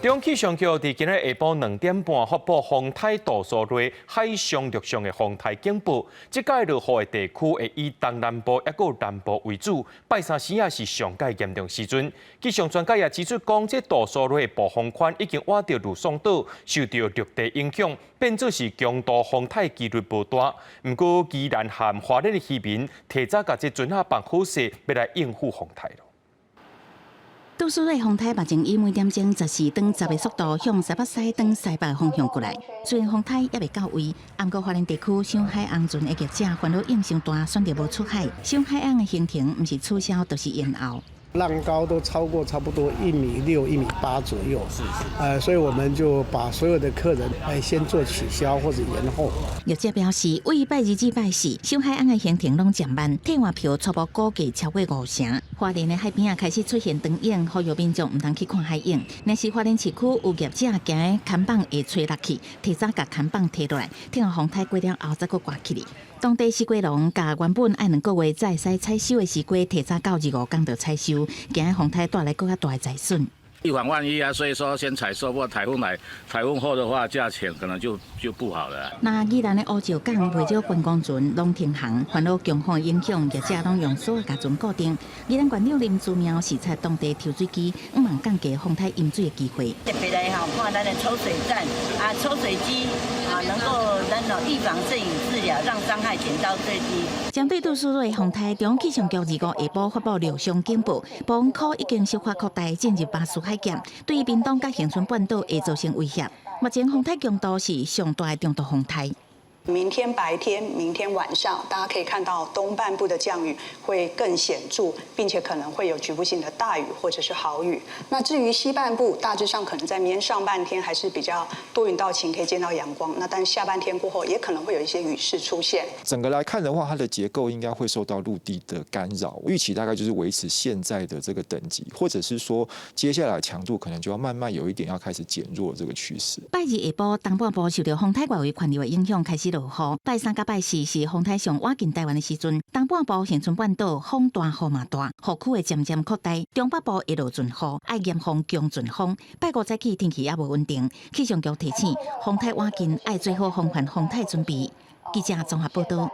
中央氣象局佇今日下晡2點半發布風颱杜蘇芮海上陸上的風颱警報。這擺落雨的地區會以東南部抑閣南部為主。拜三時仔是上蓋嚴重時陣。氣象專家也指出講，這杜蘇芮的暴風圈已經倚著呂宋島，受著陸地影響，變做是強度風颱機率無大。毋過，宜蘭和花蓮的漁民提早共這船仔放好勢，欲來應付風颱囉。杜蘇芮風颱目前以每點鐘14轉10的速度向西北西轉西北方向過來。雖然風颱猶未到位，毋過花蓮地區賞海紅船的業者煩惱湧傷大，選擇無出海。賞海紅的行程毋是取消，就是延後。浪高都超過差不多1.6米、1.8米左右，所以我們就把所有的客人先做取消或者延後。業者表示，為拜二至拜四，賞海紅的行程攏減慢，退換票初步估計超過五成。花蓮的海邊仔開始出現長影，呼籲民眾毋通去看海湧。若是花蓮市區有業者驚看板會吹落去，提早共看板提落來，聽風颱過了後才閣掛起來。當地絲瓜農共原本愛2個月才會使採收的絲瓜，提早到25工就採收，驚風颱帶來閣較大的災損。預防萬一啊，所以說先採收，不過颱風來，颱風後的話，價錢可能就不好了。那宜蘭的烏石港袂少觀光船攏停航，煩惱強風影響，業者攏用索共船固定。宜蘭縣長林姿妙視察當地抽水機，向望降低風颱淹水的機會。特別來吼，看咱的抽水站啊，抽水機啊，能夠咱喏預防勝於治療，讓傷害減到最低。針對杜蘇芮風颱，中央氣象局25下晡發布陸上警報，暴風區已經小可擴大，進入巴士海峽，對屏東佮恆春半島會造成威脅。目前風颱強度是上大的中度風颱。明天白天、明天晚上，大家可以看到東半部的降雨會更顯著，並且可能會有局部性的大雨或者是豪雨。那至於西半部，大致上可能在明天上半天還是比較多雲到晴，可以見到陽光。那但下半天過後，也可能會有一些雨勢出現。整個來看的話，它的結構應該會受到陸地的干擾，預期大概就是維持現在的這個等級，或者是說接下來強度可能就要慢慢有一點要開始減弱這個趨勢。拜二下晡，東半部受著風颱外圍環流的影響，開始落雨。拜三佮拜四是風颱上倚近台灣的時陣，東半部恆春半島風大雨嘛大，雨區會漸漸擴大，中北部會落陣雨，愛嚴防強陣風。拜五早起天氣猶無穩定，氣象局提醒風颱倚近愛做好防範風颱準備。記者綜合報道。